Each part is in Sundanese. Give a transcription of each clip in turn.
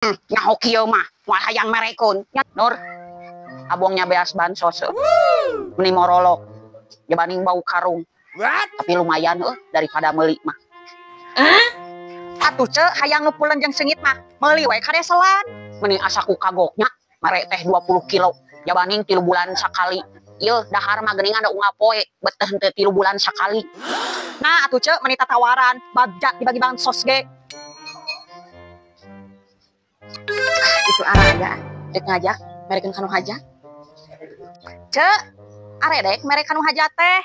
Nyaho kieu mah moal hayang merekeun. Nur, abongnya beas bansos. Meni morolok. Dibanding bau karung. Tapi lumayan daripada meuli mah. Atuh ce hayang nu pulen jeung seungit mah meuli we kadeselan. Meni asa ku kagoknya mere teh 20 kilo. Jabaning 3 bulan sakali. Ieu dahar mah geuningan da unggal poe beteh henteu 3 bulan sakali. Nah atuh ce meni tatawaran bagja dibagi bansos ge. Itu araya dek ngajak merekeun kanu hajat. Ce aredek mere kanu hajat teh.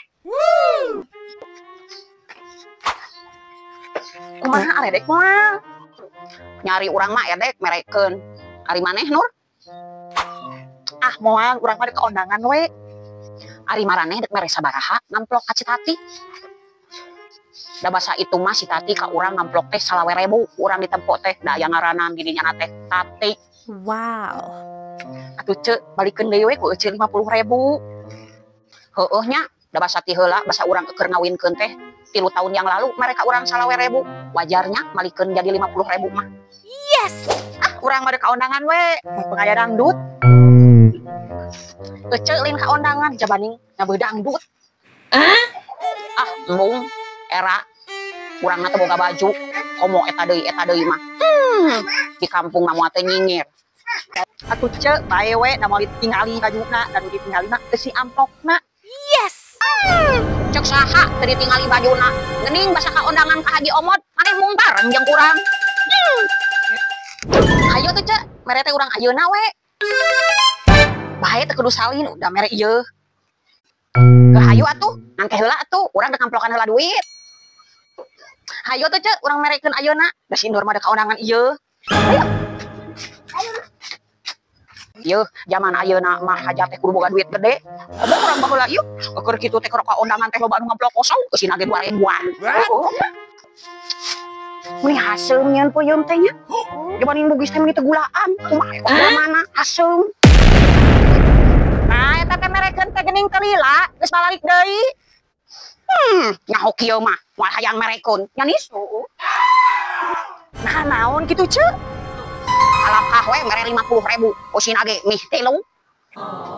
Kumaha aredek moal? Nyari urang mah edek merekeun. Ari maneh Nur? Ah moal urang mah dek kondangan we. Ari maraneh dek mere sabaraha ngamplok ka Citati. Da basa itu mah si Tati ka urang ngamplok teh 25.000 urang ditempo teh da aya ngaranan di dinya teh Tati. Wow. Atuh ce balikeun deui we ku ece 50.000. Heueuh nya da basa ti heula basa urang keur ngawinkeun teh 3 tahun yang lalu mereka urang 25.000 wajarnya malikeun jadi 50.000 mah. Yes. Ah urang mah dek kaondangan we mumpung aya dangdut. Ece lain kaondangan jabaning ngabeuh dangdut. Ah embung era urang mah teu boga baju komo eta deui mah. Di kampung mah moal teh nyingir. Atuh ce bae we da moal ditingali bajuna da nu ditingali mah teu si amplopna. Yes. Cek saha teu ditingali bajuna. Geuning basa kaondangan ka Haji Omot maneh mung bareng jeung urang. Hayo tuh ce mere teh urang ayeuna we. Bae teu kudu salin udah mere ieu. Ke hayu atuh, nangke heula atuh, urang dek ngamplokan heula duit. Hayo tuh ce urang merekeun ayeuna, da si Nur mah dek kaondangan ieu. Hayo. Yeuh, zaman ayeuna mah hajat teh kudu boga duit gede. Komo urang baheula ieu, keur kitu teh keur kaondangan teh loba anu ngamplok kosong, eusina ge 2.000-an. Meni haseum nyeun peuyeum teh nya. Dibanding Bugis teh meni teu gulaan, kumaha eta mana haseum. Nah, eta teh merekeun teh geuning teu lila, geus balik deui. Nyaho kieu mah moal hayang merekeun. Nya nis. Nah, naon kitu ce? Alakah we mere 50.000, usina ge mih 3.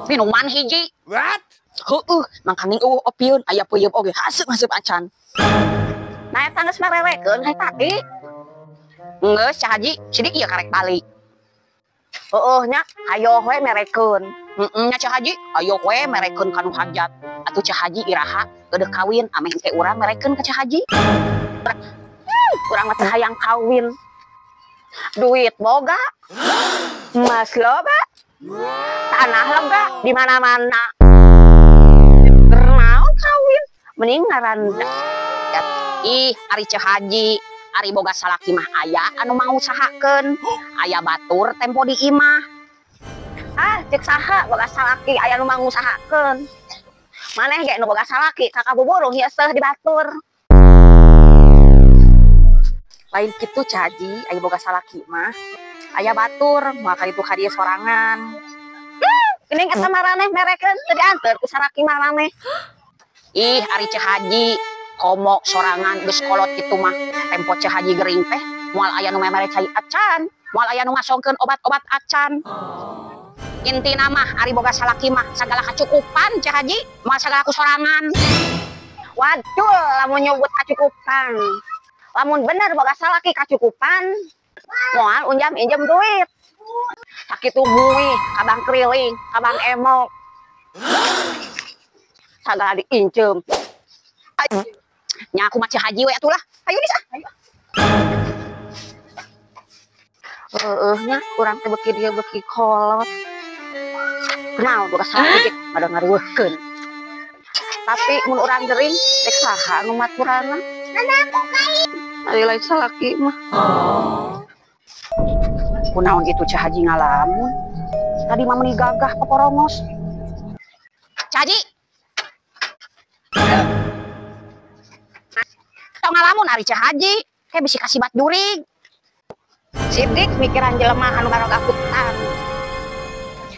Minuman hiji. What? Heueuh, mangkaning eueuh opieun aya peuyeum oge haseup-haseup acan. Nah, eta geus merewekeun ka Tati. Geus Cah Haji, sidik ieu karek balik. Heueuh nya, hayo we merekeun. Heeh nya Cah Haji, ayo we merekeun ka nu hajat. Atuh Cah Haji iraha geudeuh kawin ameh teh urang merekeun ka Cah Haji. Urang mah teu hayang kawin. Duit boga, emas loba, tanah lega di mana-mana. Naon kawin, mending ngaranda. Ih, ari Cah Haji, ari boga salaki mah aya anu mangusahakeun, aya batur tempo di imah. Ah, cek saha boga salaki aya nu mangusahakeun. Maneh ge nu boga salaki kakak buburung ieu seuh di batur. Lain kitu Cah Haji, aya boga salaki mah aya batur, moal ka ditu ka dieu sorangan. Geuning eta maraneh merekeun teu dianteur ku salaki maraneh. Ih, ari Cah Haji, komo sorangan geus kolot kitu mah. Tempo Cah Haji gering teh moal aya nu memere cai acan, moal aya nu ngasongkeun obat-obat acan. Intina mah ari boga salaki mah sagala kacukupan Cah Haji, moal sagala ku sorangan. Waduh, lamun nyebut kacukupan. Lamun bener boga salaki kacukupan, moal unjam injem duit. Sakitu muih, kabang keliling, kabang emok. Sagala diinjem. Nya aku mah Cah Haji we atuh lah. Hayu nis ah. Hayu. Heueuh nya urang teh beuki dieu beuki kolot. Kunaon boga salaki ge pada ngariweuhkeun. Tapi mun urang gering rek saha nu maturana? Ari lain salaki mah. Kunaon itu Cah Haji ngalamun? Tadi mah meuni gagah paporongos. Cah Haji. Tong ngalamun ari Cah Haji, kayak bisi kasibat jurig. Sidik mikiran jelema anu baroga hutang.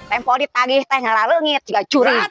Tempo ditagih teh ngaraleungit jiga jurig.